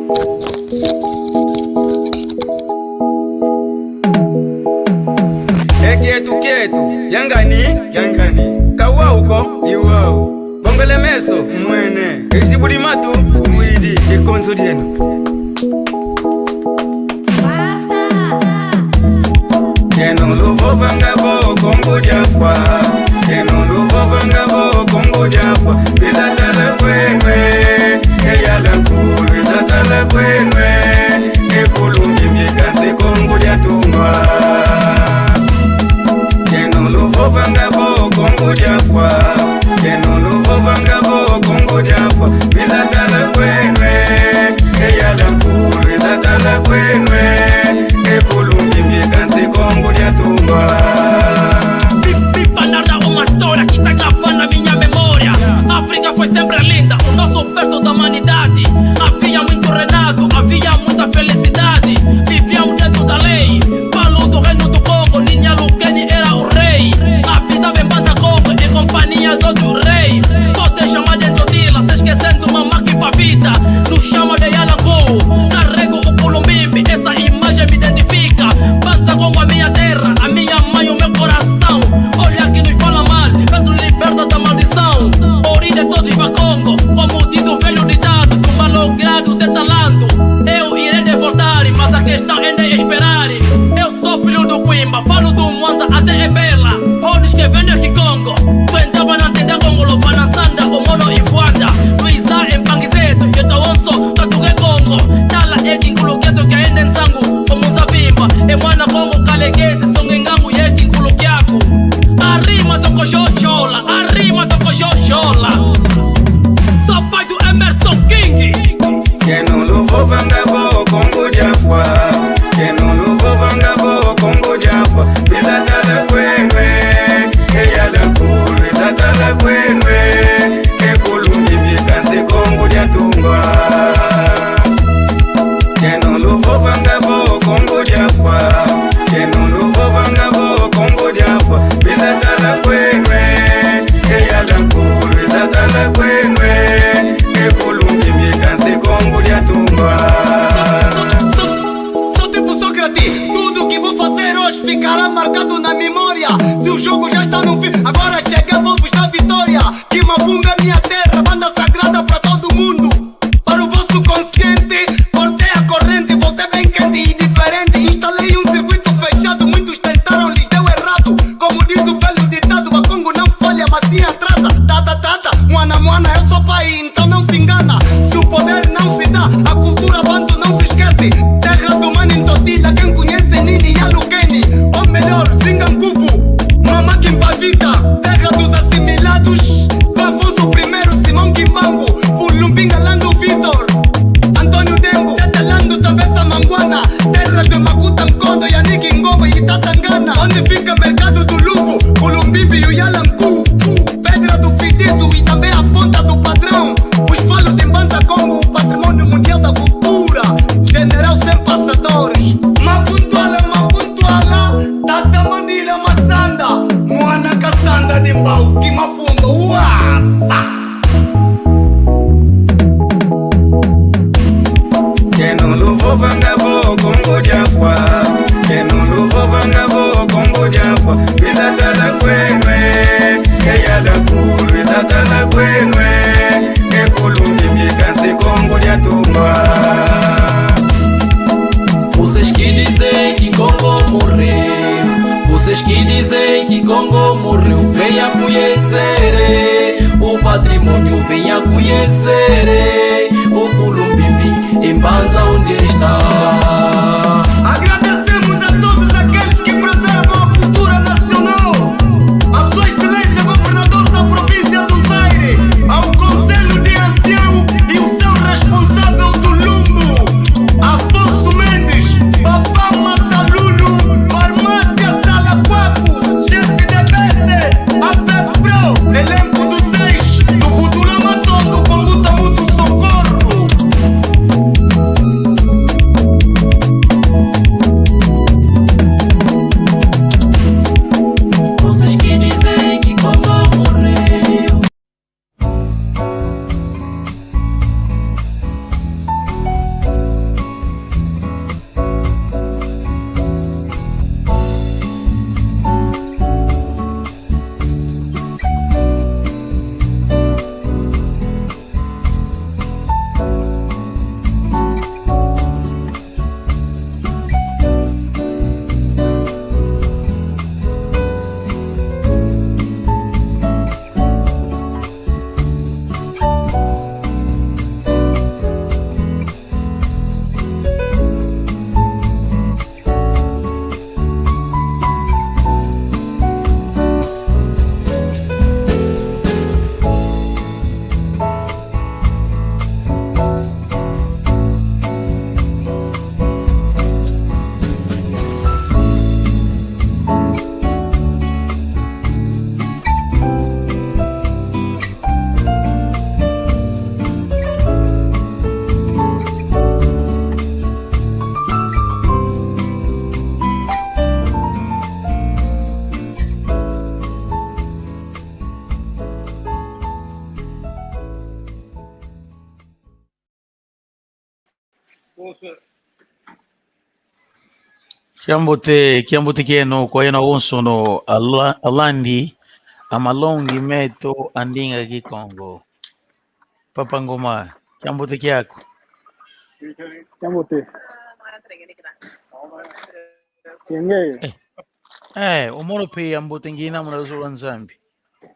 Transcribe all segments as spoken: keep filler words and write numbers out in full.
E kietu kietu, ya ngani, ya ngani. Ka wau ko, i wau. Bongele meso, mwene. Isi budi matu, widi, e konso dieno. Kieno luvovanga vo Kongo dia Mfwa. Kieno luvovanga vo Kongo dia Mfwa. Lwiza tala kweno e. E yala nkulu, lwiza tala kweno e. E kulu mbi mbi kansi Kongo dia Tungwa. Kieno luvovanga vo Kongo dia Mfwa. Kieno luvovanga vo Kongo dia Mfwa. Lwiza tala kweno e. E yala nkulu, lwiza tala kweno e. E kulu mbi mbi kansi Kongo dia Tungwa. Pi-, pipa narra uma história que tá gravada na minha memória. África foi sempre linda, o nosso berço da humanidade. Havia muito reinado, havia muita felicidade. Viviam dentro da lei. Paulo do Reino do Congo, Ninha Lukeni era o rei. Habitava em Banda Congo, em companhia do outro rei. Pode chamar de Dodila, se esquecendo Mamaki Pavita. Nos chama de Yalangu, carrego o Kulumbimbi, essa imagem me identifica. Banda Congo, a minha terra, a minha mãe, o meu coração. Olha que nos fala mal, mas nos liberta da maldição. Origem de todos os Bakongo, como diz o velho ditado, do malogrado de talanto. Eu irei de voltar, mas a questão ainda é esperar. Eu sou filho do Quimba, falo do Mwanza até Ebela. Onde que vem esse Congo? Tu entrava na tenda Congo, lova na sanda, o mono ifuanda. Luiza empangizeto, yeto onso, katuke Congo. Tala edi nkulu keto kia ende nsangu, o muzavimba. E mwana Congo kalegesi, songe ngangu yeti nkulu kiaku. Arrima toko jojola, arrima toko jojola. Sou pai do Emerson King. Kieno luvovanga vo Kongo dia Mfwa. Kieno luvovanga vo Kongo dia Mfwa. Lwiza tala kweno e. E yala nkulu, lwiza tala kweno e. E kulu mbi mbi kansi Kongo dia Tungwa. Kieno luvovanga vo Kongo dia Mfwa. Kieno luvovanga vo Kongo dia Mfwa. Lwiza tala kweno e. E yala nkulu, lwiza tala kweno e. E kulu mbi mbi kansi Kongo dia Tungwa. Sou, sou, sou tipo Sócrates. Tudo que vou fazer hoje ficará marcado na memória. Se o jogo já está no fim, agora chega, vou vos dar vitória. Kimavumbi é minha terra, banda sagrada pra todo mundo. Para o vosso consciente, cortei a corrente, voltei bem quente e diferente. Instalei um circuito fechado, muitos tentaram, lhes deu errado. Como diz o velho ditado, Bakongo não falha, mas sim atrasa. Tata, tata, mwana, mwana, eu sou pai, então não se engana. Se o poder não se dá, a cultura bantu não se esquece. Terra do Mani Ntotila, quem conhece Nini Yalukeni. Ou melhor, Zingankuvu, Mama Kimpavita. Terra dos assimilados, Afonso primeiro, Simão Kimbangu, Kulumbinga Lando Vitor, António Dembo, Tata Lando também Samanguana. Terra de Makuta Nkondo, Yannick Ngoma e Tata Ngana. Onde fica Mercado do Lupo, Kulumbimbi e o Yalanku. Pedra do Fitiço e também a Ponta do Padrão. Os falos de Mbanza Kongo, património mundial da cultura. General sem passadores. Makuntuala, Makuntuala, Tata Mandila Masanda, Mwana Kasanda de Mbau, Kimafundo, Uasa. Kieno luvovanga vo Kongo dia Mfwa. Kieno luvovanga vo Kongo dia Mfwa. Lwiza tala kweno e. E yala nkulu, lwiza tala kweno e. E kulu mbi mbi kansi Kongo dia Tungwa. Vocês que dizem que Congo morreu, vocês que dizem que Congo morreu, venha conhecer o património, venha conhecer o Kulumbimbi em Mbanza onde está. Agradecemos a todos aqueles que preservam a cultura nacional, a Sua Excelência Governador da Província do Zaire, ao Conselho de Ancião e o seu responsável do Lumbo, Afonso Mendes, Papá Matalulu, Farmácia Salaquaco, chefe de beste, a FEPRO, elenco dos seis, do Butula Matondo, Combuta Kiambote, kiambote kieno kwa yeno awonsono ala-, alandi amalongi meto a ndinga Kikongo. Papa Ngoma, kiambote kiaku. Kiambote. Yenge. Eh, eh, o mono mpe yambote ngina muna luzolo lwa Nzambi.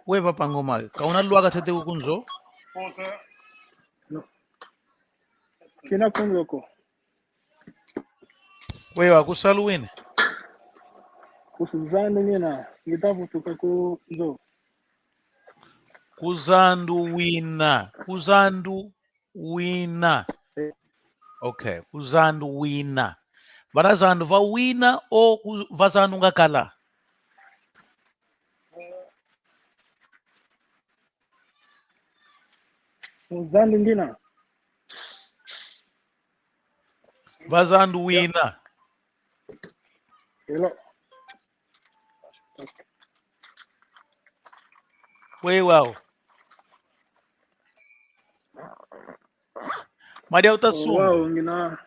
We Papa Ngoma, ka una lwaka ntete ku nzo? Kina ku nzo ko. Wewa, ku salu wina? Ku zandu ngina, ngita vutuka ku nzo. Ku zandu wina, ku zandu wina. Eh. Okay, ku zandu wina. Vana zandu va wina o ku-, va zandu ngakala? Ku zandu ngina. Va zandu wina. Hello. Wewa o. Madia uta sunga. Wewa o, ngina.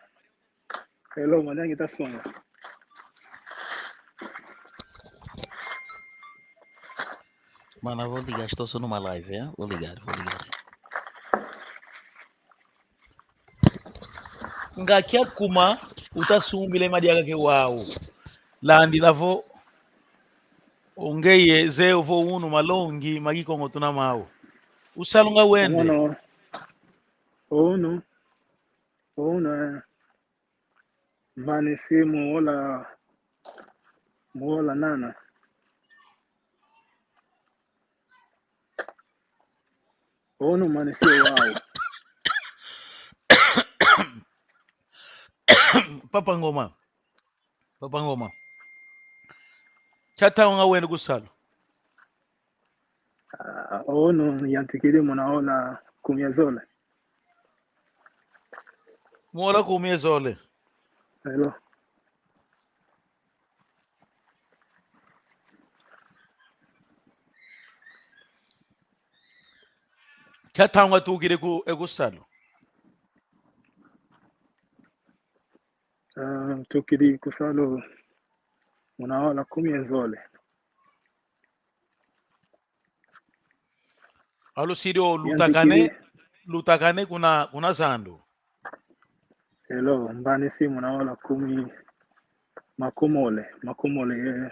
Hello, madia ngita sunga. Mana, vou ligar, estou só numa live, é? Vou ligar, vou ligar. Nga kia kuma uta sumbila e madia kake wau. Landila vo, o ngeye zeye vo unu malongi ma Kikongo tuna mau. O salu nga wende? Unu. Unu. Unu, eh. Mvanisi mu wola, mu wola nana. Unu mvanisi wau. Papa Ngoma. Papa Ngoma. Kia ntangu nga wende ku salu? Ah, unu yantikidi muna wola kumi ye zole. Mu wola kumi ye zole. Hello. Kia ntangu atukidi ku, e ku salu? Ah, ntukidi ku salu muna wola kumi ye zole. Alusidi o lutakane, yantikidi. Lutakane kuna, kuna zandu. Hello, mvanisi muna wola kumi, makumole, makumole, eh,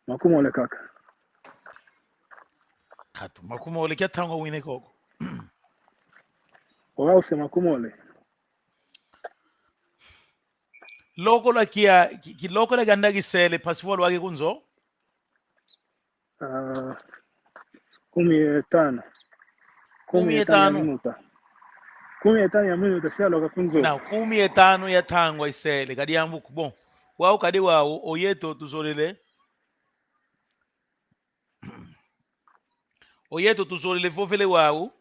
makumole kaka. Katu, makumole kia ntangu wina koko? Wau se makumole. Lokola kia, ki, ki lokola kia nda kisele, mpasi vo lwaka ku nzo? Ah, kumi ye tanu. Kumi ye tanu. Kumi ye tanu ya minuta. Kumi ye tanu ya minuta, si alwaka ku nzo. Na, kumi ye tanu ya ntangu isele, ka diambu ko. Bon, wau kadi wau, o yeto tuzolele. O yeto tuzolele vovela wau.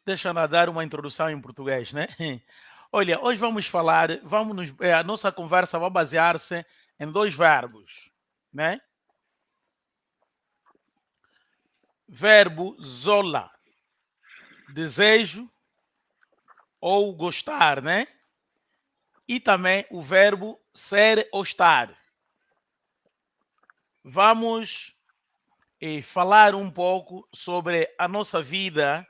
Deixa-me dar uma introdução em português, né? Olha, hoje vamos falar, vamos nos, eh, a nossa conversa vai basear-se em dois verbos, né? Verbo zola, desejo ou gostar, né? E também o verbo ser ou estar. Vamos, eh, falar um pouco sobre a nossa vida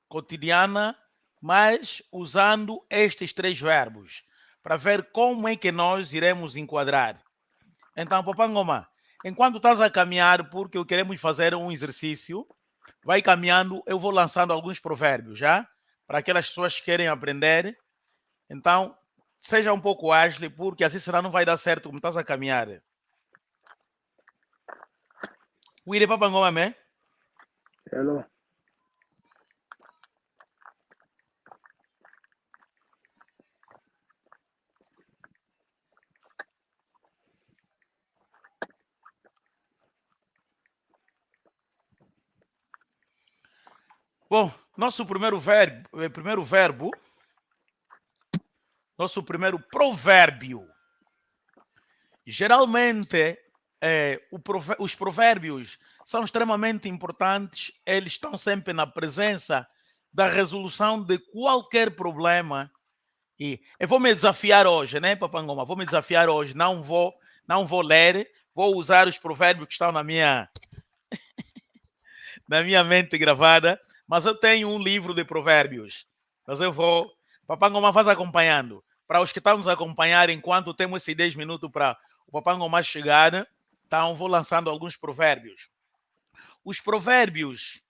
cotidiana, mas usando estes três verbos, para ver como é que nós iremos enquadrar. Então, Papa Ngoma, enquanto estás a caminhar, porque queremos fazer um exercício, vai caminhando, eu vou lançando alguns provérbios, já, para aquelas pessoas que querem aprender. Então, seja um pouco ágil, porque assim senão não vai dar certo como estás a caminhar. Wire Papa Ngoma, me? Hello. Bom, nosso primeiro verbo, eh, primeiro verbo, nosso primeiro provérbio. Geralmente, eh, o prove-, os provérbios são extremamente importantes, eles estão sempre na presença da resolução de qualquer problema. E eu vou me desafiar hoje, né, Papá Ngoma? Vou me desafiar hoje. Não vou, não vou ler, vou usar os provérbios que estão na minha, na minha mente gravada. Mas eu tenho um livro de provérbios. Mas eu vou. Papá Ngoma, faz acompanhando. Para os que estão nos acompanhar, enquanto temos esses dez minutos para o Papá Ngoma chegar, então vou lançando alguns provérbios. Os provérbios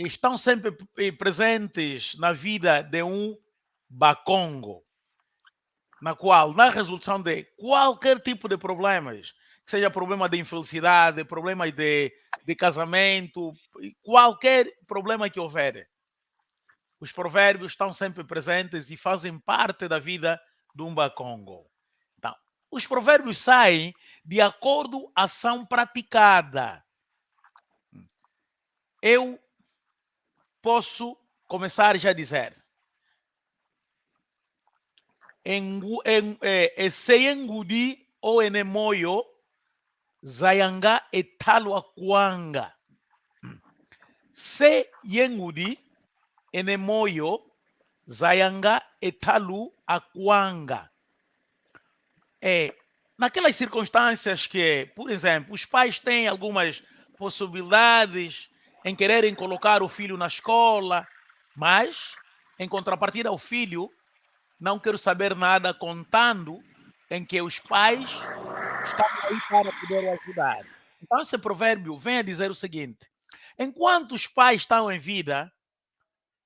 estão sempre p-, presentes na vida de um Bakongo, na qual, na resolução de qualquer tipo de problemas, que seja problema de infelicidade, problema de, de casamento, qualquer problema que houver, os provérbios estão sempre presentes e fazem parte da vida de um Bakongo. Então, os provérbios saem de acordo à ação praticada. Eu posso começar já a dizer: Engu-, en-, eh, eh, se ye ngudi o ene moyo, zayanga e ntalu a kwanga. Se ye ngudi ene moyo, zayanga e ntalu a kwanga. É, naquelas circunstâncias que, por exemplo, os pais têm algumas possibilidades em quererem colocar o filho na escola, mas, em contrapartida, o filho não quer saber nada, contando em que os pais estão aí para poder ajudar. Então, esse provérbio vem a dizer o seguinte: enquanto os pais estão em vida,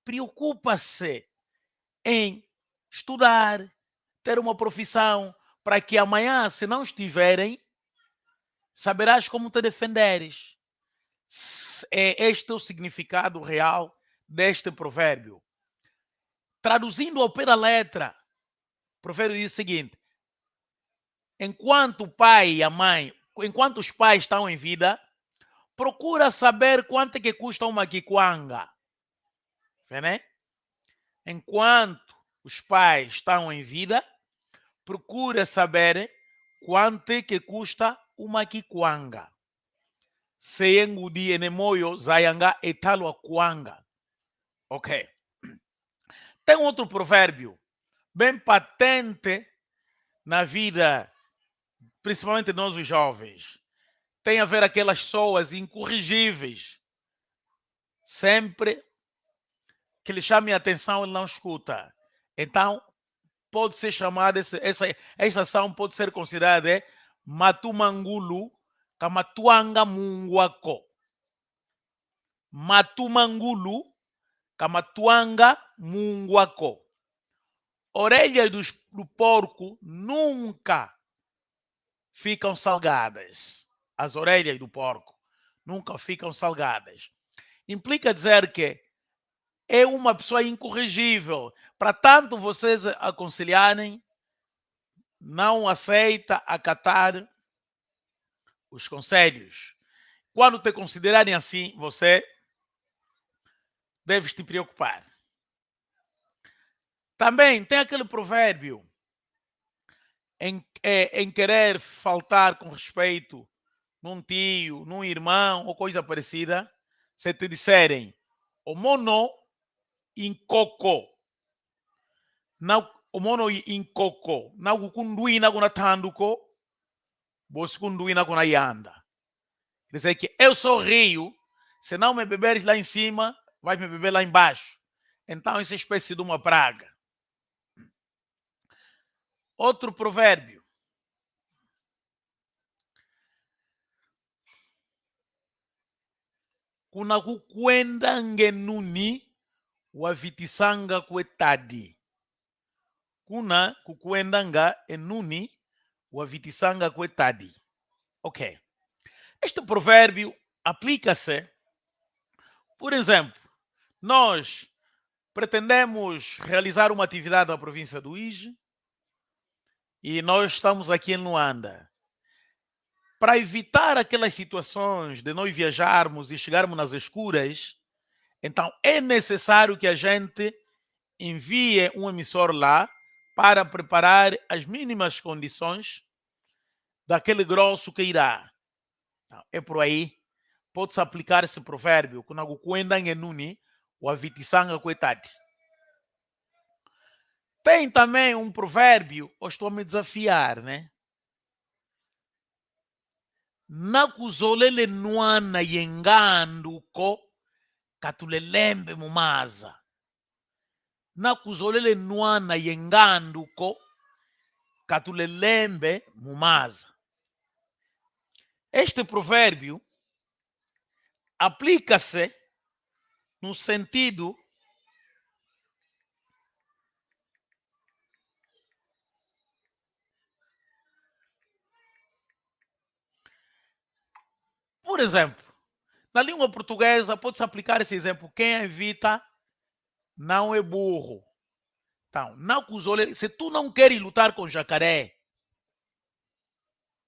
preocupa-se em estudar, ter uma profissão, para que amanhã, se não estiverem, saberás como te defenderes. S-, é este o significado real deste provérbio. Traduzindo ao pé da letra, o provérbio diz o seguinte: enquanto o pai e a mãe, enquanto os pais estão em vida, procura saber quanto é que custa uma kikwanga. Vê, né? Enquanto os pais estão em vida, procura saber quanto é que custa uma kikwanga. Se ye ngudi ene moyo, zayanga e ntalu a kwanga. Ok. Tem outro provérbio bem patente na vida, principalmente nós os jovens. Tem a ver aquelas pessoas incorrigíveis. Sempre que lhe chame a atenção, ele não escuta. Então, pode ser chamada, esse, essa, essa ação pode ser considerada, é, matu ma ngulu ka matwanga mungu ako. Matu ma ngulu ka matwanga mungu ako. Orelhas dos, do porco nunca ficam salgadas. As orelhas do porco nunca ficam salgadas. Implica dizer que é uma pessoa incorrigível. Para tanto vocês aconselharem, não aceita acatar os conselhos. Quando te considerarem assim, você deves te preocupar. Também tem aquele provérbio em, é, em querer faltar com respeito num tio, num irmão ou coisa parecida, se te disserem: "O mono inkoko, na, o mono i-, inkoko, na kukundwina kuna tandu ko, bosi kundwina kuna yanda." Quer dizer que eu sou rio, se não me beberes lá em cima, vais me beber lá embaixo. Então, essa espécie de uma praga. Outro provérbio. Kuna kukwendanga e nuni, wavitisanga kwe tadi. Kuna kukwendanga e nuni, wavitisanga kwe tadi. Ok. Este provérbio aplica-se, por exemplo, nós pretendemos realizar uma atividade na província do Uíge e nós estamos aqui em Luanda. Para evitar aquelas situações de nós viajarmos e chegarmos nas escuras, então é necessário que a gente envie um emissor lá para preparar as mínimas condições daquele grosso que irá. Então, é por aí. Pode-se aplicar esse provérbio: kuna kukwendanga e nuni, wavitisanga kwe tadi. Tem também um provérbio, hoje estou a me desafiar, né? Na kuzolele nwana ye ngandu ko, ka tulelembe mu maza. Na kuzolele nwana ye ngandu ko, ka tulelembe mu maza. Este provérbio aplica-se no sentido, por exemplo, na língua portuguesa, pode-se aplicar esse exemplo: quem evita não é burro. Então, na kuzolele, se tu não queres lutar com jacaré,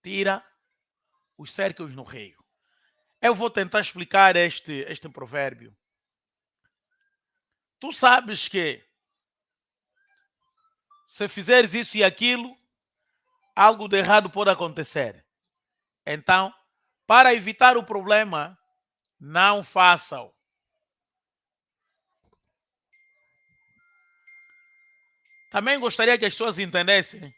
tira os cercos no rio. Eu vou tentar explicar este, este provérbio. Tu sabes que se fizeres isso e aquilo, algo de errado pode acontecer. Então, para evitar o problema, não façam. Também gostaria que as pessoas entendessem.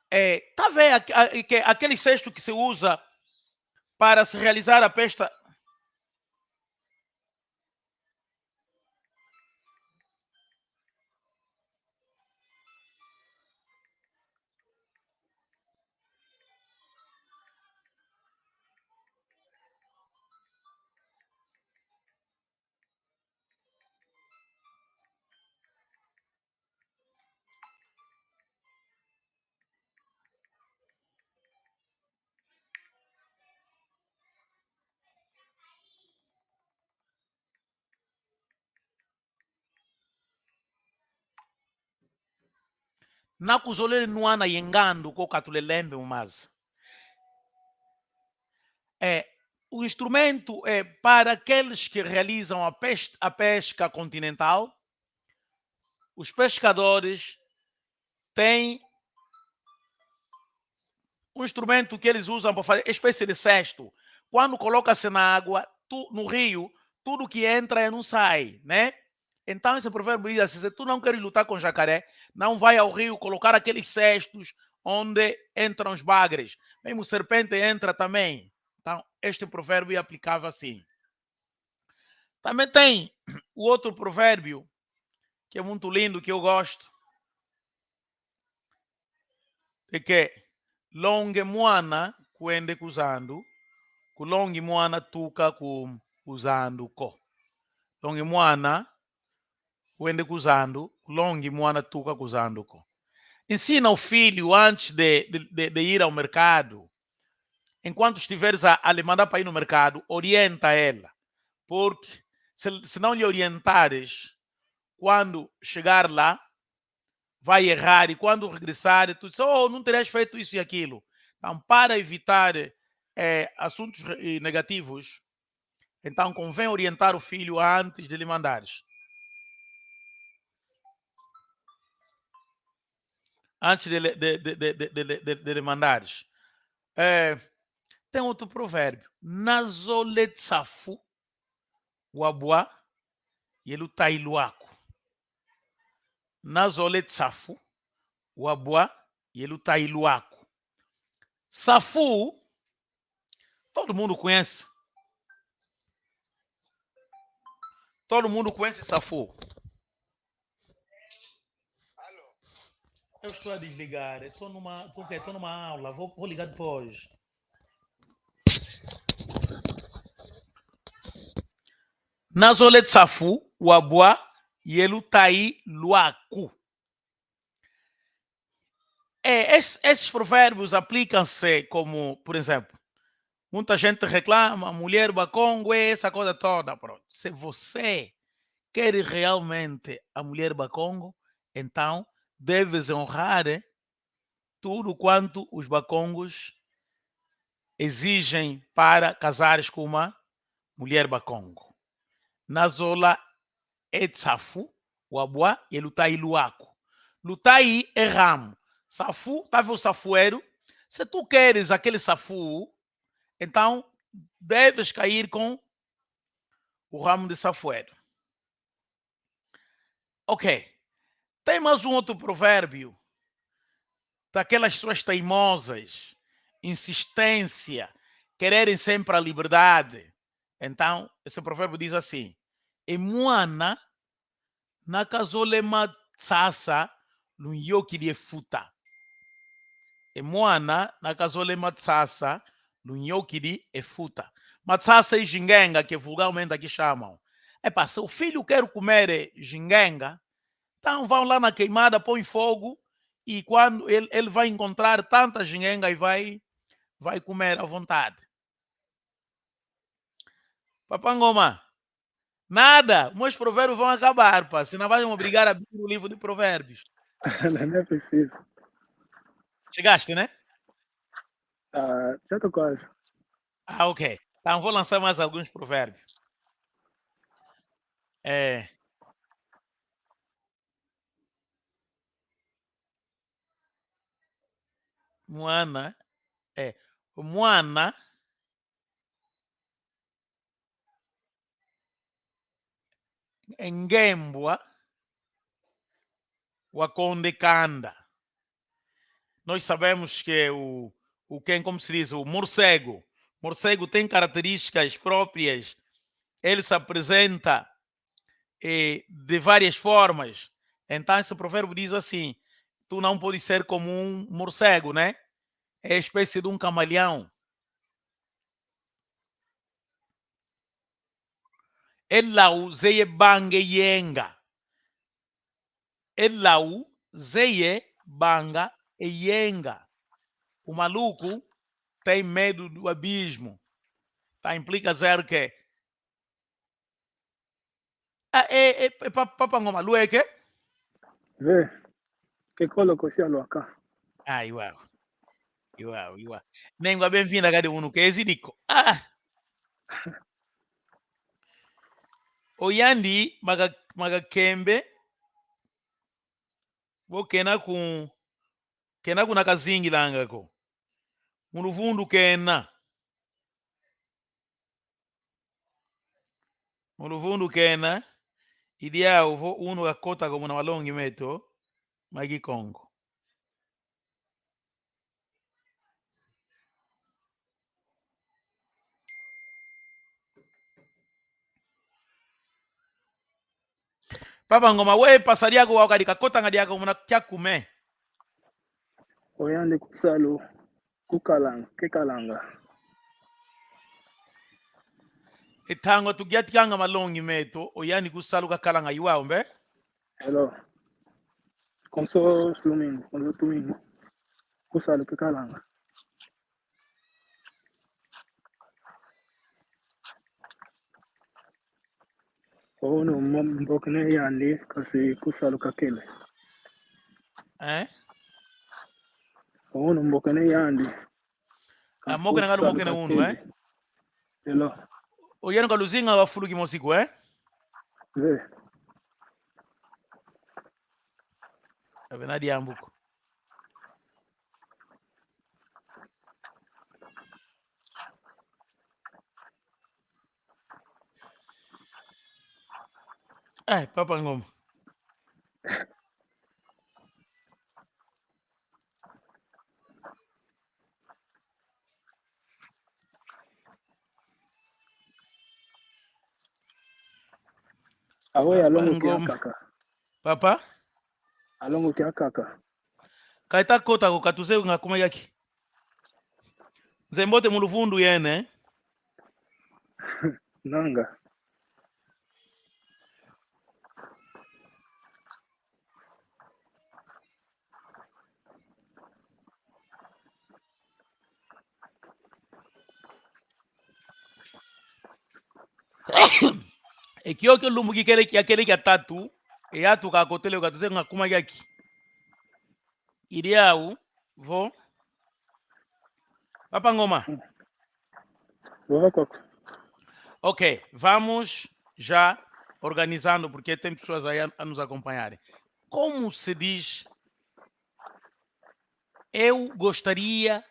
É, tá a ver aqu-, a-, que aquele cesto que se usa para se realizar a pesca. Na kuzolele nwana ye ngandu ko, ka tulelembe mu maza. É, o instrumento é para aqueles que realizam a pes-, a pesca continental. Os pescadores têm um instrumento que eles usam para fazer, espécie de cesto. Quando coloca-se na água, tu-, no rio, tudo que entra e não sai, né? Então esse provérbio diz assim: se tu não queres lutar com jacaré, não vai ao rio colocar aqueles cestos onde entram os bagres. Mesmo serpente entra também. Então este provérbio aplicava assim. Também tem o outro provérbio, que é muito lindo, que eu gosto, é que: longe mwana kwenda ku zandu, kulongi mwana tuka ku, ku zandu ko. Longe mwana kwenda ku zandu, kulongi mwana tuka ku zandu ko. Ensina o filho antes de, de, de, de ir ao mercado. Enquanto estiveres a, a lhe mandar para ir no mercado, orienta ela. Porque se, se não lhe orientares, quando chegar lá, vai errar. E quando regressar, tu dizes: "Oh, não terias feito isso e aquilo." Então, para evitar, eh, assuntos re-, eh, negativos, então convém orientar o filho antes de lhe mandares. Antes de lhe, de, de lhe mandares. Eh, tem outro provérbio: na zole tsafu wabwa ye lutayi lwaku. Na zole tsafu wabwa ye lutayi lwaku. Safu, todo mundo conhece. Todo mundo conhece safu. Eu estou a desligar. Estou numa, estou, estou numa aula. Vou, vou ligar depois. Na zole tsafu wabwa ye lutayi lwaku. É, es-, esses provérbios aplicam-se como, por exemplo, muita gente reclama, mulher Bakongo, essa coisa toda, pronto. Se você quer realmente a mulher Bakongo, então deves honrar, eh, tudo quanto os Bakongos exigem para casares com uma mulher Bakongo. Na zola e tsafu wabwa ye lutayi lwaku. Lutayi é ramo. Safu, tá a ver o safueiro? Se tu queres aquele safu, então deves cair com o ramo de safueiro. Ok. Tem mais um outro provérbio daquelas pessoas teimosas, insistência, quererem sempre a liberdade. Então, esse provérbio diz assim: "E mwana na kazolele matsasa lunyokidi e futa." E mwana na kazolele matsasa lunyokidi e futa. Matsasa é zingenga que vulgarmente aqui chamam. Epá, se o filho quer comer zingenga, então vão lá na queimada, põe fogo e quando ele, ele vai encontrar tanta zingenga e vai, vai comer à vontade. Papa Ngoma, nada, meus provérbios vão acabar, pá, senão vai me obrigar a abrir o livro de provérbios. Não é preciso. Chegaste, né? Ah, já tô quase. Ah, ok. Então vou lançar mais alguns provérbios. É. Mwana, é, mwana ngembwa wakonda e kanda. Nós sabemos que o, o quem, como se diz, o morcego, morcego tem características próprias, ele se apresenta, eh, de várias formas. Então, esse provérbio diz assim: "Tu não podes ser como um morcego, né? É espécie de um camaleão." E lau zeye banga e yenga. E lau zeye banga e yenga. O maluco tem medo do abismo. Tá, implica dizer que... Ah, é, é, é pa-, Papa Ngoma, lueke? Ve. Ke kolo ko si alwaka. Ah, iwa. Iwa, iwa. Nengwa, bem-vinda, kadi unu kezi diko. Ah! O yandi, maka, maka kembe. Bo kena ku, kena kuna kazingilanga ko. Mu luvundu kena. Mu luvundu kena, i diau vo unu kakota ko muna malongi meto ma Kikongo. Papa Ngoma, we pasa diaku wau kadi kakotanga diaku muna kiaku me. O yandi ku salu, ku kalanga, ke kalanga. E ntangu tuyantikanga malongi meto, o yandi ku salu kakalanga, iwa ombe? Hello. Konso domingo, konso domingo. Ku salu ke kalanga. Unu mo-, mbokene yandi, kansi ku salu kakele. Eh? Unu mbokene yandi. Ah, mbokene nga lu mbokene unu, eh? Hello. O yandi ka luzinga wa fulu kimosi ko, eh? Ve. Ka vena diambu ko. Eh, Papa Ngoma. Awe ya Papa longo kia Ngoma. Kaka. Papa? A longo kia Kaka. Ka ita kota ko, ka tuzeye nga kuma yaki. Nzeye mbote mu luvundu yeno. Nanga. E kiokio lumbu kikele kia, kele kia tatu, e yatu kakotele, ka tuzeye nga kuma yaki. I diau vo, Papa Ngoma. Vova koko. Ok, vamos já organizando, porque tem pessoas aí a, a nos acompanharem. Como se diz: "Eu gostaria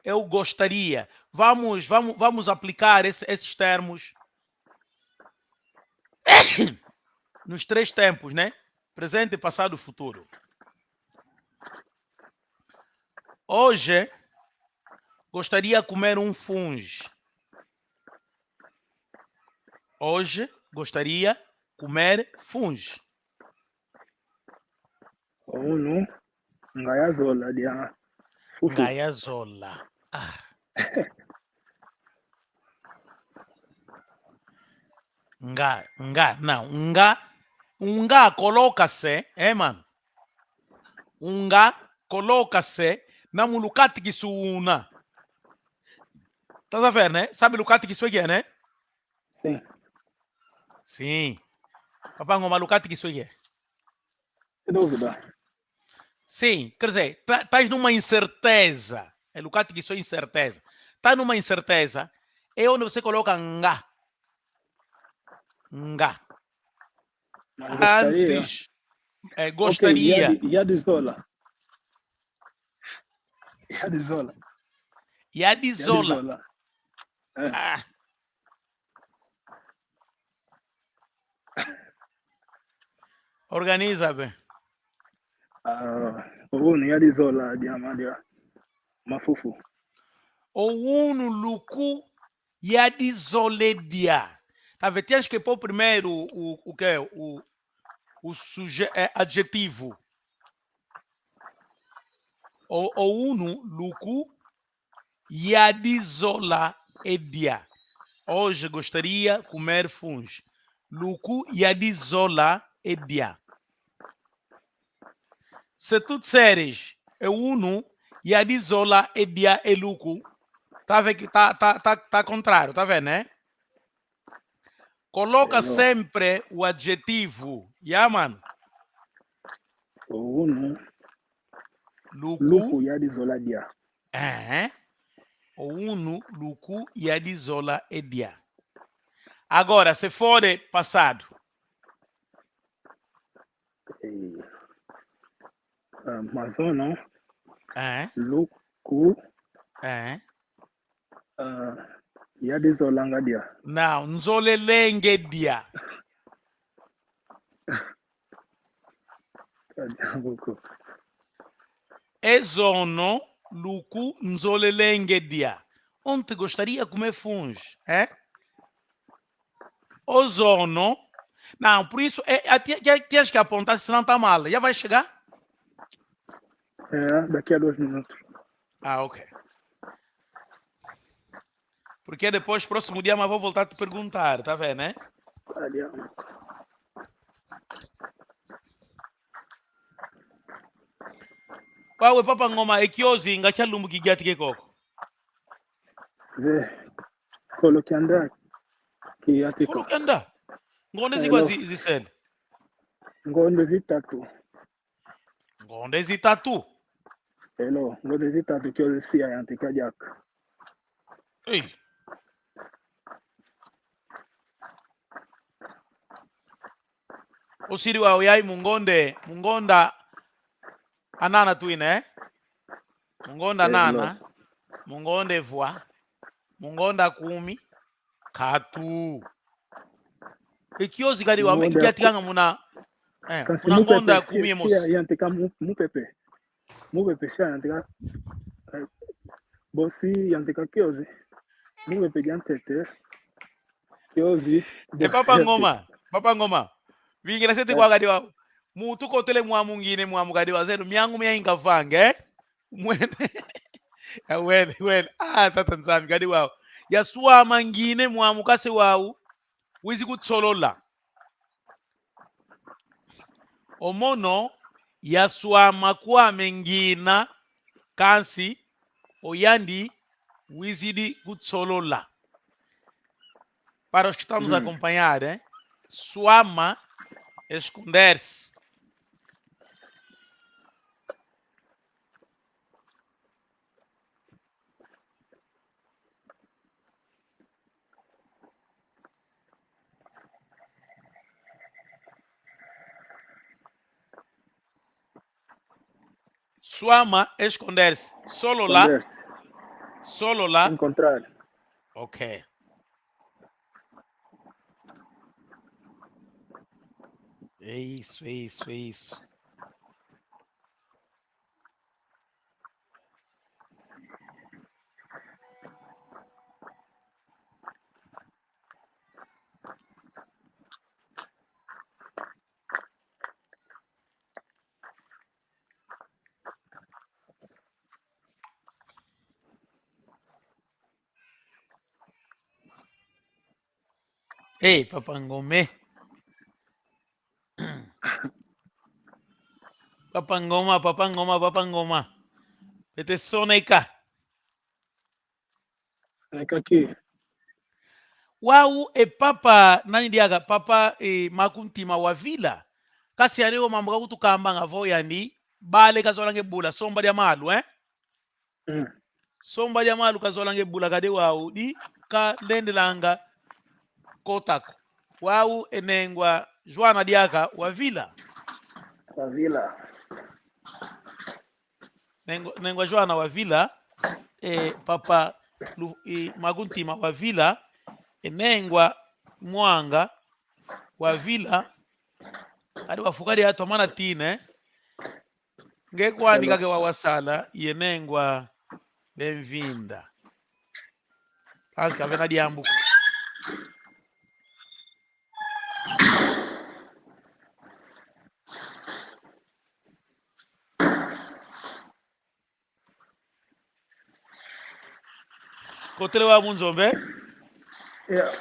eu gostaria. Vamos, vamos, vamos aplicar esse, esses termos nos três tempos, né? Presente, passado, futuro. Hoje gostaria comer um funge. Hoje gostaria comer funge. Unu, nga yazola dia. Futu. Nga yazola. Ah. Nga, nga, não, nga, nga coloca-se, eh, mano? Nga coloca-se na mu lukatikisu una. Estás a ver, né? Sabe lukatikisu o que é, né? Sim. Sim. Papa Ngoma, lukatikisu o que é? Sem dúvida. Sim, quer dizer, tá, estás numa incerteza. É lukatikisu incerteza. Tá numa incerteza. É onde você coloca nga. Nga. Mas gostaria. Antes, é, gostaria. Ok, ya di-, ya dizola. Ya dizola. Ya dizola. Zola. É. Ah. Organiza bem. Ah, unu ya dizola dia ma dia. Mafufu. O unu luku ya dizola e dia. Tá vendo? Tens que pôr primeiro o, o quê? O, o suje-, é, adjetivo. O, o unu luku ya dizola e dia. Hoje gostaria comer funge. Luku ya dizola e dia. Se tu disseres é unu, ya dizola e dia é luku, tá vendo que tá, tá, tá, tá contrário, tá vendo, né? Coloca sempre o adjetivo. Yeah, mano. O unu. Luku. Luku ya dizola dia. É. O unu luku ya dizola e dia. Agora, se for de passado. Eh, ah, mazono. É. Luku. É. Ah, ya dizola nga dia. Não, nzolele nge dia. Tá de acordo. E zono luku nzolele nge dia. Ontem gostaria comer funge, é? O zono. Não, por isso, é, é, ti-, ti-, tens que apontar, senão tá mal. Já vai chegar? É, daqui a dois minutos. Ah, ok. Porque depois, próximo dia, mas vou voltar a te perguntar, tá vendo, né? Tá de Wawe, Papa Ngoma, e kiozi nga kia lumbu kigiatike koko? Ve, kolo kianda kiatika. Kolo kianda. Ngonde zikwa zi-, zisele? Ngonde zitatu. Ngonde zitatu. Elo, ngonde zitatu kiozi si ayantika diaka. Ei. Osidi wau yai mu ngonde, mu ngonda anana twina, eh? Mu ngonda anana, mu ngonda evwa, mu ngonda kumi, katu. E kiozi kadi wau, me kigiatikanga muna, eh, muna ngonda kumi e mosi. Yantika mu-, mupepe. Mupepe si yantika, eh, bosi yantika kiozi. Mupepe dia ntete. Kiozi. E Papa Ngoma, Papa Ngoma. Vingila sete kwa kadi wau. Muntu kotele mwamu ngine mwamu kadi wau. Zeno miangu mia inga vange, eh? Mwene. Ya wele, wele. Ah, Tata Nzambi kadi wau. Yaswama ngine mwamu kase wau. Wizi kutsolola. O mono yaswama kwame ngina, kansi o yandi wizidi kutsolola. Para os que estão nos acompanhar, eh? Swama, esconder-se. Swama, esconder-se. Solola. Esconder-se. Solola. Encontrar. Ok. É isso, é isso, é isso. Ei, Papa Ngoma. Papa Ngoma, Papa Ngoma, Papa Ngoma. Pete soneka. Soneka ki? Wau e Papa, nani diaka? Papa, eh, Makuntima wa Vila. Kansi yandi o mambu ka kutukambanga vo yandi, bale kazolanga e bula, somba dia malu, eh? Mm. Somba dia malu kazolanga e bula kadi wau, di kalendelanga kota ko. Wau e Nengwa Joana diaka wa Vila. Wa Vila. Nengwa, Nengwa Joana wa Vila, e Papa Lu-, e Makuntima wa Vila, e Nengwa Mwanga wa Vila, kadi wafukidi atu amana tina, eh? Nge kwandi kake wa wasala, ye Nengwa Benvinda. Kansi kavena diambu ko. Kotele wa mu nzo mpe? Yeah.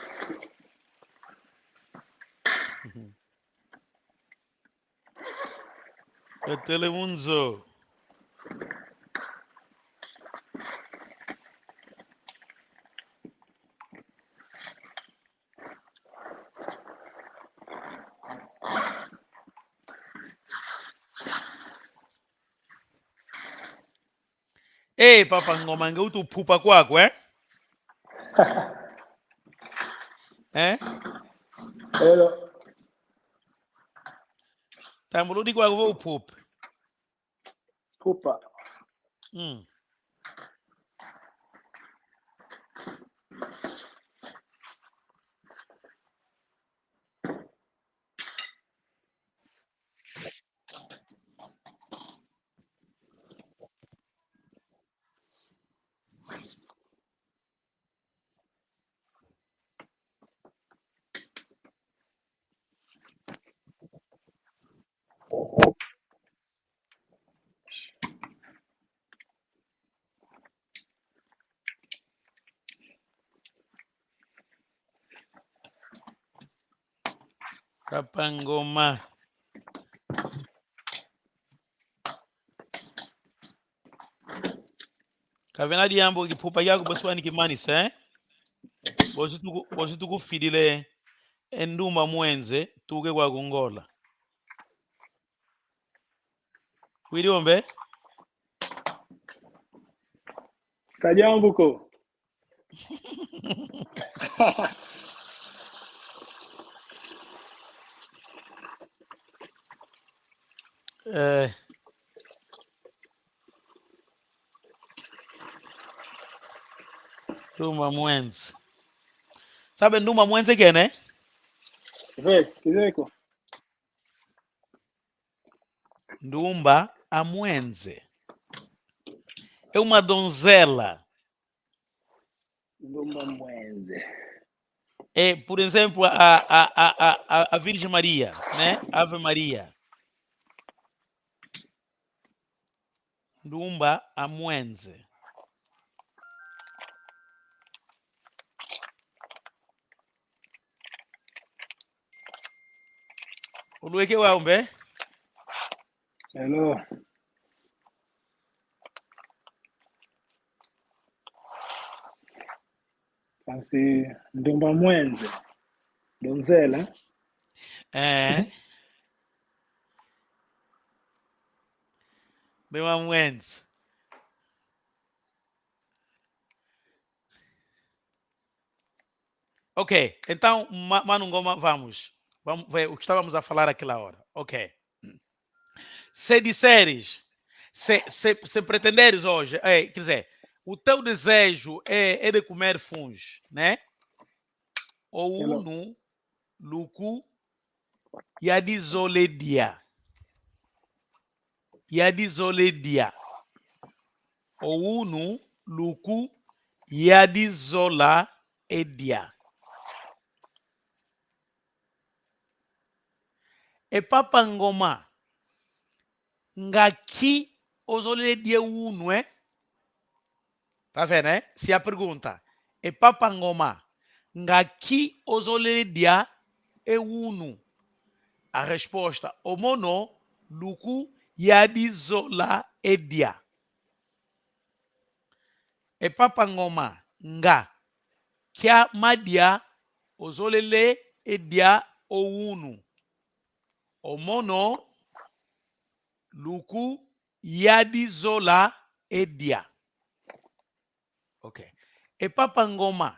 Kotele mu nzo. Eh, Papa Ngoma, nge utupupa kwaku, eh? Eh? Hello. Tambuludi kwaku vo upupe. Pupa. Mm. Papa Ngoma. Kavena diambu, kipupa kiaku bonso wani kimanisa, eh? Bonso tuku-, bonso tukufidila e ndumba mwenze, tuke kwaku Ngola. Widi ombe? Ka diambu ko. Eh. Ndumba mwenze. Sabe ndumba mwenze kena? Ve, kizeko. Ndumba a mwenze. É uma donzela. Ndumba mwenze. É, por exemplo, a, a, a, a, a Virgem Maria, né? Ave Maria. Ndumba a mwenze. Ulueke wau mpe? Hello. Kansi ndumba mwenze. Donzela. Eh. Ndumba mwenze. Ok, então, Ma-, Mano Ngoma, vamos. Vamos ver o que estávamos a falar aquela hora. Ok. Se disseres, se, se, se pretenderes hoje, é, quer dizer, O teu desejo é, é de comer funs, né? O unu luku yadizola e dia. Yadizola e dia. O unu luku yadizola e dia. E Papa Ngoma, nga nki ozolele dia unu, eh? Tá vendo, eh? Se a pergunta é Papa Ngoma, nga nki ozolele dia e unu? A resposta, o mono luku yadizola e dia. E Papa Ngoma, nga nkia madia ozolele e dia o unu? O mono luku yadizola e dia. Ok. E Papa Ngoma,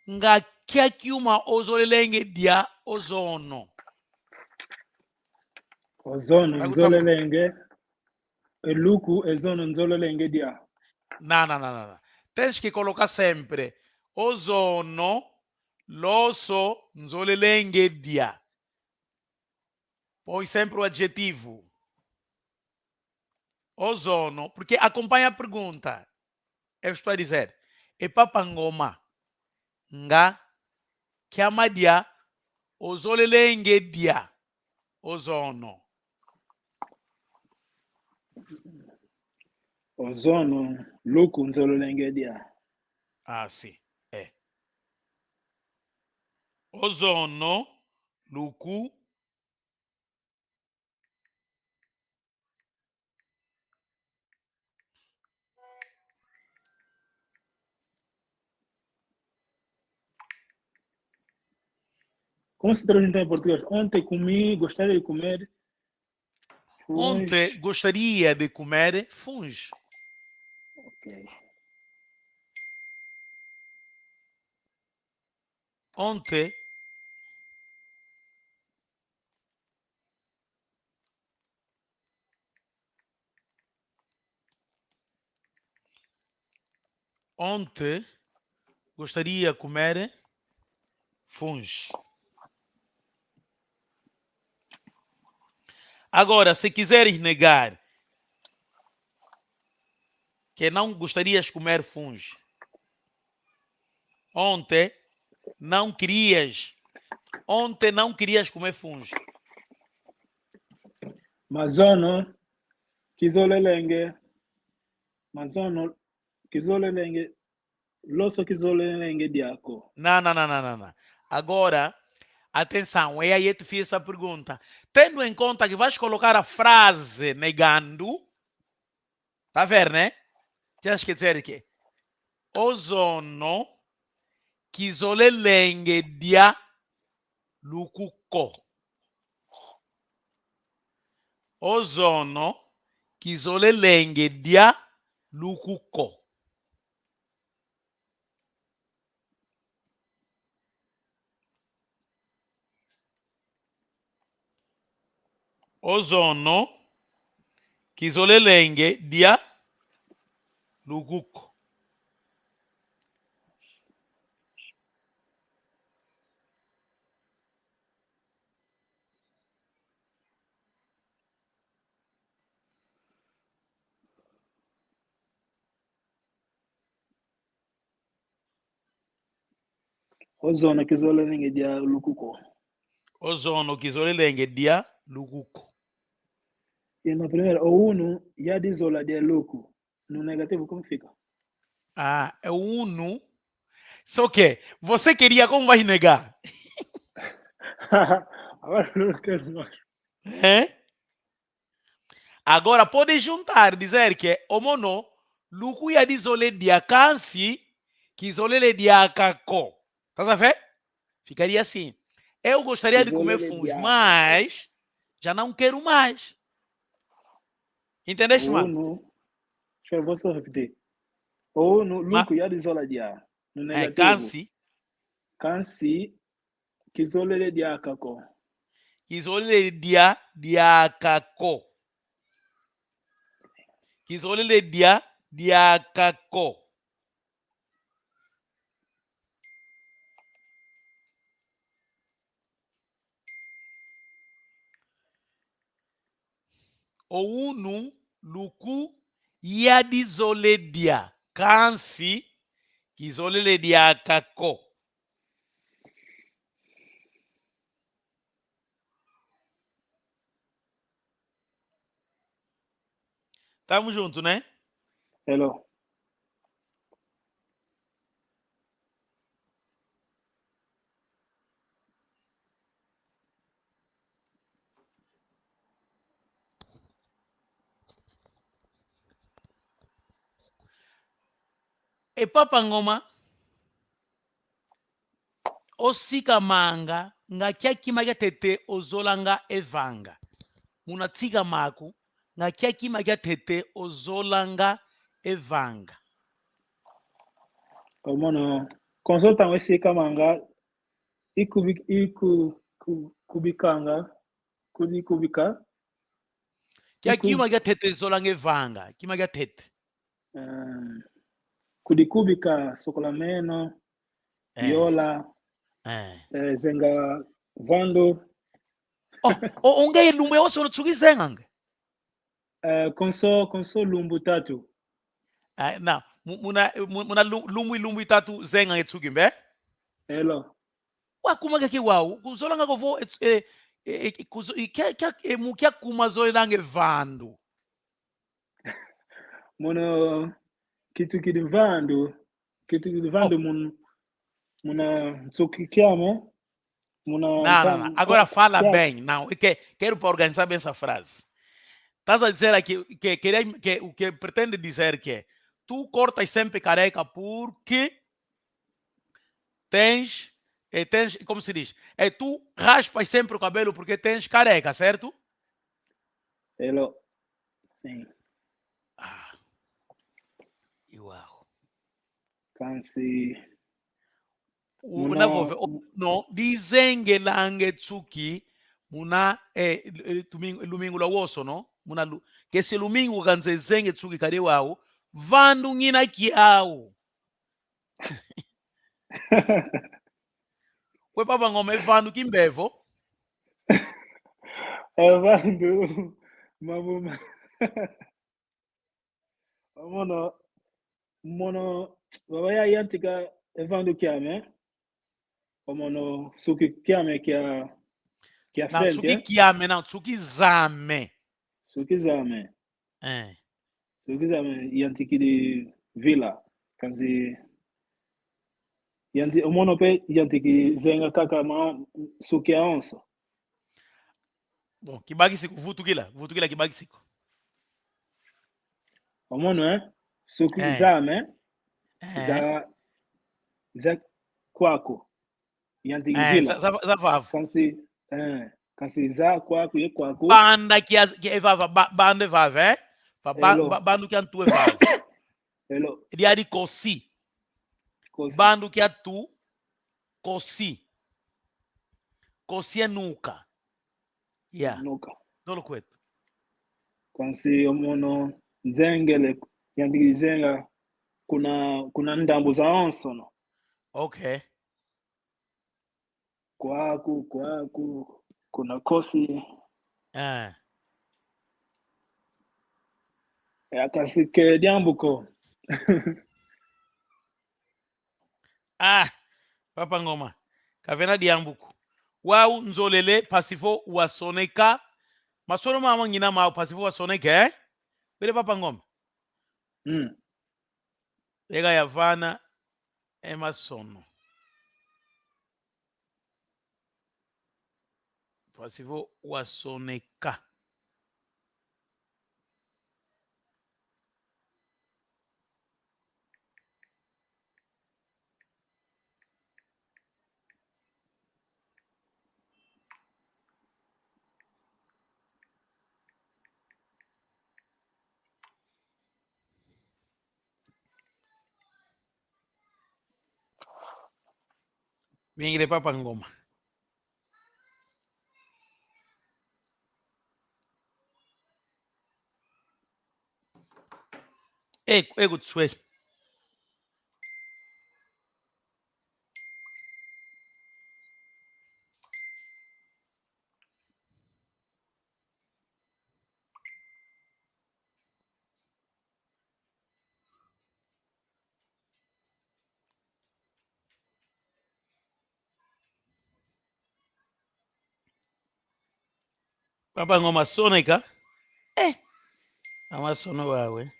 nga nkia kiuma ozolelenge dia o zono? O zono nzolelenge, e luku, e zono nzolelenge dia. Não, não, não, não, não. Tens que colocar sempre o zono, loso, nzolelenge dia. Põe sempre o adjetivo. O zono, porque acompanha a pergunta. Eu estou a dizer, e Papa Ngoma, nga nkia madia ozolelenge dia o zono? O zono luku nzolelenge dia. Ah, sim. É. O zono luku Como se traduz então em português? Ontem comi, gostaria de comer funs. Ontem gostaria de comer funs. Ok. Ontem. Ontem gostaria comer funs. Agora, se quiseres negar que não gostarias comer funs, ontem não querias, ontem não querias comer funs. Mazono kizolelenge, mazono kizolelenge, loso kizolelenge diako. Não, não, não, não, não, não. Agora, atenção, é aí que fiz essa pergunta. Tendo em conta que vais colocar a frase negando, tá vendo, né? Tens que dizer que o zono kizolelenge dia luku ko. O zono kizolelenge dia luku ko. O zono kizolelenge dia luku ko. O zono kizolelenge dia luku ko. O zono kizolelenge dia luku ko. E na primeira, o unu yadizola dia luku. No negativo, como fica? Ah, é o unu. Só que você queria, como vai negar? Agora não quero mais. Hein? Agora pode juntar, dizer que o mono luku yadizola dia kansi kizolele diaka ko. Estás a ver? Ficaria assim. Eu gostaria de comer funs, mas já não quero mais. Entendeste, mano? Unu, deixa eu ver se eu repetir. O unu, ma-, luku yadizola dia. No negativo. É, kansi. Kansi kizolele diaka ko. Kizolele dia, diaka ko. kizolele dia, diaka ko. O unu luku ya dizole dia, kansi kizolele diaka ko. Tamo junto, né? Hello. E Papa Ngoma, o sikamanga, nga kia kima kia ntete ozolanga e vanga. Muna sikamaku, nga kia kima kia ntete ozolanga e vanga. O mono, konso ntangu e sikamanga, i kubi-, i ku-, ku-, kubikanga, kudi kubika. Kia i ku- kima kia ntete zolanga e vanga, kima kia ntete. Eh, kudi kubika, sokola meno, eh, yola, eh, eh, zenga vandu. Oh, o, o nge lumbu yawonso nsuki zenganga? Eh, konso, konso lumbu tatu. Ah, na, mu-, muna, mu-, muna lu-, lumbu, lumbu tatu zenganga e nsuki mpe? Elo. Wa kuma kiaki wau, kuzolanga ko vo, eh, eh, eh, kuzo-, eh, kia, kia, eh, mu kia kuma zolelanga e vandu? Mono kitukidi vandu, kitukidi vandu. Oh. Mun-, muna nsuki kiame, muna. Não, não, não. Agora fala bem. Não, é que quero para organizar bem essa frase. Estás a dizer aqui que, que, que o que pretende dizer que tu cortas sempre careca porque tens, eh, tens, como se diz? É, tu raspas sempre o cabelo porque tens careca, certo? Elo. Sim. Ah. Uau. Kansi muna, una vove, o, no, dizengelanga e nsuki muna, eh, eh, domingo, lumingu lwawonso, no? Muna lu-, kese lumingu kansi zenga e nsuki kadi wau, vandu ngina kiau. Kwe Papa Ngoma, e vandu kimbevo? E vandu, mambu ma-, o mono, mono, baba ya yantika e vandu kiame. O mono, nsuki kiame kia, kia frente, nsuki, eh? Kiame, não, nsuki zame. Nsuki zame. Eh. Nsuki zame yantikidi vila. Kansi yanti-, o mono mpe yantiki zenga kaka ma nsuki yawonso. Bon, kibakisi ko, vutukila, vutukila kibakisi ko. O mono, eh? Nsuki, eh, zame, eh, za, za kwaku. Yantikidi vila. Eh, za, za, za vava. Kansi, eh, kansi za kwaku ye kwaku. Banda kia, kia e vava, ba-, banda e vava, eh? Ba-, ba-, elo, ba-, bandu kia ntu e vava. Elo. Diadi kosi. Kosi. Bandu kia ntu, kosi. Kosi e nuka. Yeah. Nuka. Zolo kweto. Kansi o mono nzengele, yandi zenga kuna, kuna ndambu zawonso, no? Okay. Kwaku, kwaku, kuna kosi. Ah. Ya, kansi ke diambu ko. Ah, Papa Ngoma, ka vena diambu ko. Wau nzolele mpasi vo wasoneka. Masono mama ngina mau mpasi vo wasoneka, eh? Bele Papa Ngoma. Mm. Ega yavana e masono. Mpasi vo wasoneka. Vingile Papa Ngoma. E, e kutswe. Papa, ngoma soneka. Eh, amasono wawe.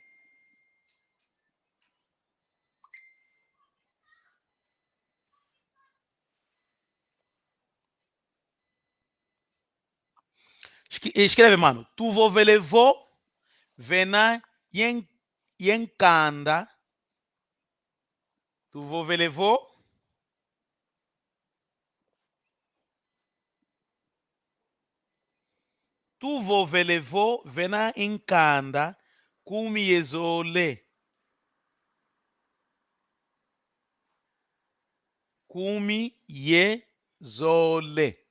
Ski-, escreve, mano. Tuvovele vo vena ye n-, ye nkanda. Tuvovele vo. Tuvovele vo vena ye nkanda kumi ye zole. Kumi ye zole.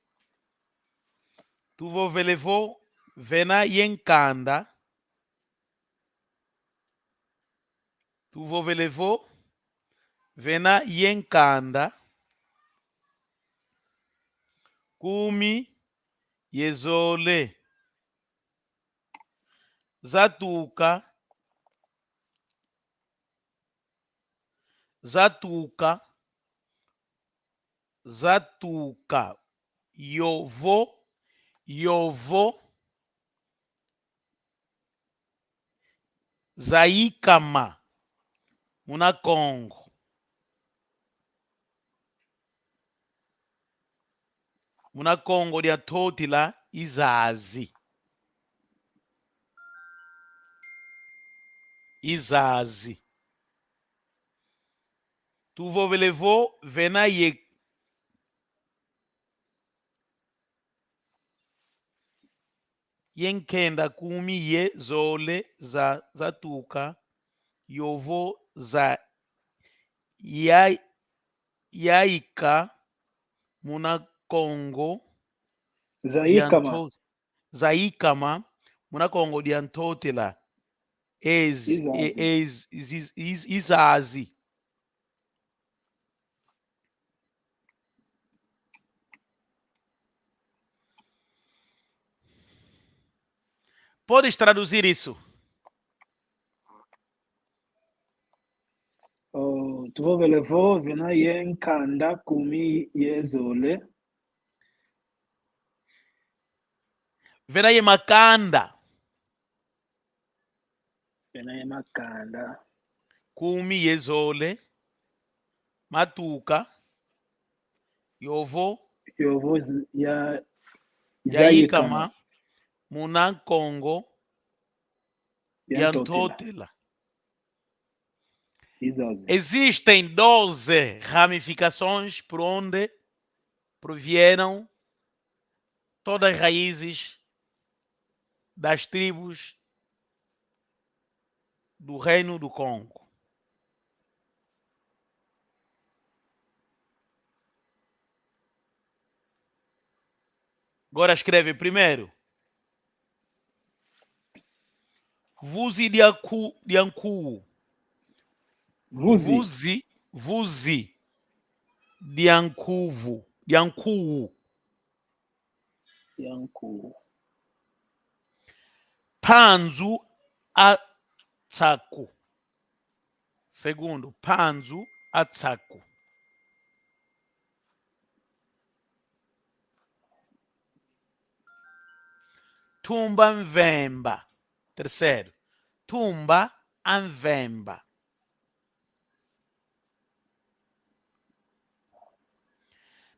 Tuvovele vo vena ye nkanda. Tuvovele vo vena ye nkanda kumi ye zole. Zatuka. Zatuka. Zatuka. Yovo. Yovo. Zayikama muna Kongo. Muna Kongo dia Ntotila i zazi. I zazi. Tuvovele vo vena ye, ye nkenda kumi ye zole za, zatuka, yovo za, ya, yayika muna Kongo dia Zayikama. Nto-, zayikama muna Kongo dia Ntotila. Ez-, i zazi. E-, ez-, iz-, iz-, iz-, i zazi. Podes traduzir isso? Oh, tuvovele vo vena ye nkanda kumi ye zole. Vena ye makanda. Vena ye makanda kumi ye zole matuka, yovo, yovo z-, ya, yayikama, yayikama muna Kongo dia, dia Ntotila. Ntotila. I zazi. Existem doze ramificações por onde provieram todas as raízes das tribos do Reino do Kongo. Agora escreve primeiro. Vuzi dia Nku-, dia Nkuwu. Vuzi. Vuzi, vuzi dia Nkuwu, dia Nkuwu. Dia Nkuwu. Mpanzu a Nsaku. Segundo, Mpanzu a Nsaku. Ntumba Mvemba. Terceiro, Ntumba a Mvemba.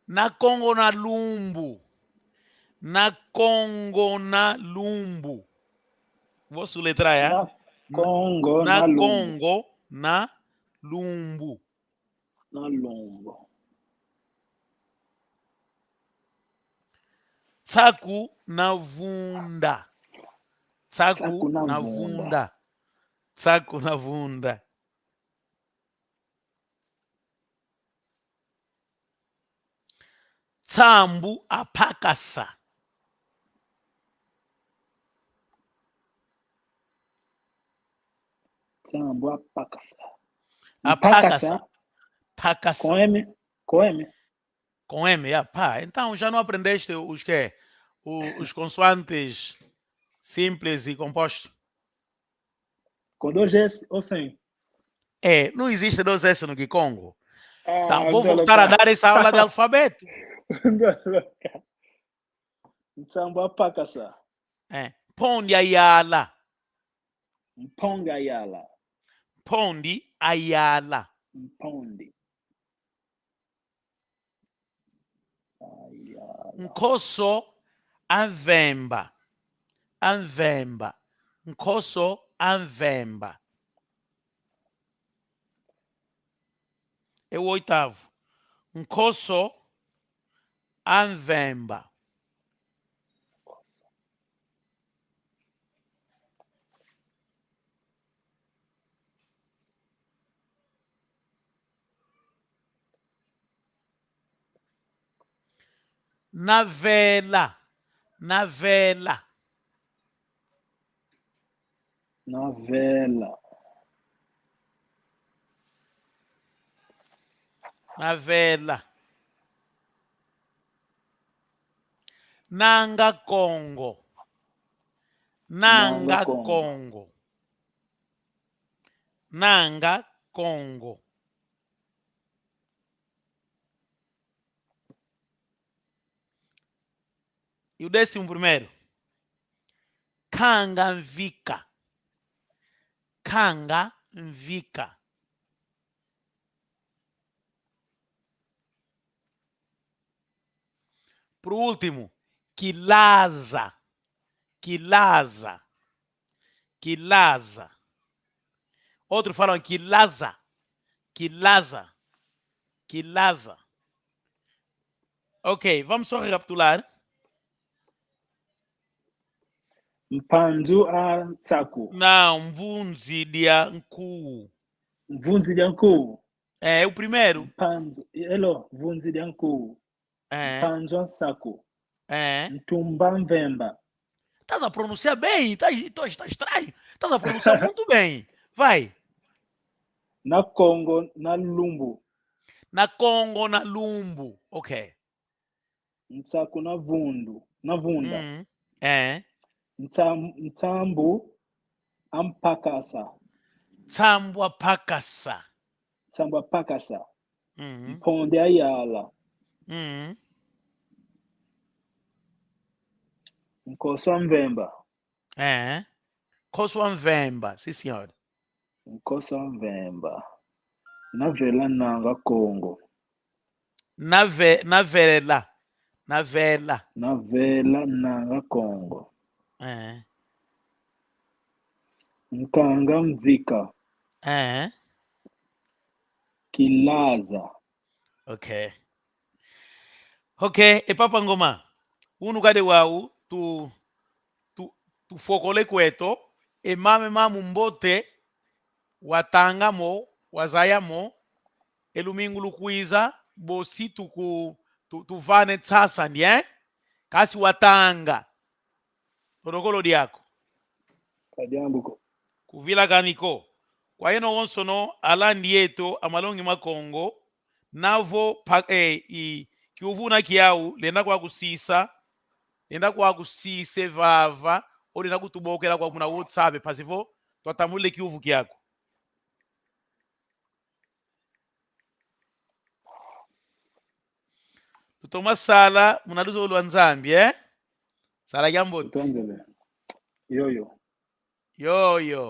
Na Kongo na Lumbu. Na Kongo na Lumbu. Vou soletrar, é? Na Kongo na, na Lumbu. Kongo na Lumbu. Na Lumbu. Nsaku na Vunda. Nsaku, Nsaku na, na Vunda. Vunda. Nsaku na Vunda. Nsambu a Mpakasa. Nsambwa pakasa. A pakasa. Pakasa. Pakasa. Com M. Com M. Com M, yeah, pá. Então já não aprendeste os quê? O, os consoantes simples e compostos? Com dois S ou sem? É, não existe dois S no Kikongo. Ah, Então, vou então voltar a não tá. Dar essa aula de alfabeto. Não, não tá. Nsambwa pakasa. É. Mpondi ayala. Mpondi ayala. Mpondi ayala. Mpondi ayala. Nkoso a mvemba. A mvemba. Nkoso a mvemba. É o oitavo. Nkoso a mvemba. Na vela. Na vela. Na vela. Na vela. Nanga Kongo. Nanga Kongo. Nanga Kongo. E o décimo primeiro? Kanga mvika. Kanga mvika. Por último, kilaza. Kilaza. Kilaza. Outros falam kilaza. Kilaza. Kilaza. Ok, vamos só recapitular. Mpanzu a nsaku. Não, mvunzi dia nku. Mvunzi dia nku. É, o primeiro. Mpanzu. Elo, mvunzi dia nku. É, Mpanzu a nsaku. é. Ntumba mvemba. Estás a pronunciar bem, tá, tá, tá estranho. Estás a pronunciar muito bem. Vai. Na Kongo, na lumbu. Na Kongo, na lumbu. Ok. Nsaku na vundu. Na vunda. Uhum. É. Nsam-, nsambu a mpakasa. Nsambu a mpakasa. Nsambwa pakasa. Uhum. Mpondi ayala. Uhum. Nkoso a mvemba. É. Nkoso a mvemba, sim, senhor. Nkoso a mvemba. Na vela nanga Kongo. Na ve-, na vela. Na vela. Na vela nanga Kongo. É. Nkanga mvika. É. Kilaza. Ok. Ok, e Papa Ngoma. Unu kadi wau, tu, tu, tufokole kweto, e mame mamu mbote, watanga mo, wazaya mo, e lumingu lukwiza, bosi tuku-, tu, tuvana e nsasa, ndie? Kansi watanga. Lodokolo diaku. Ka diambu ko. Kuvilakani ko. Kwa yeno wonsono alandi yeto a Malongi ma Kongo, na vo pa, eh, i, kiuvu una kiau, lenda kwa kusisa, lenda kwa kusisa e vava, o lenda kutubokela kwa muna WhatsApp, mpasi vo twatambula e kiuvu kiaku. Lutoma sala muna luzolo lwa Nzambi, eh? Sala kiambote. Tutondele. Yoyo. Yoyo.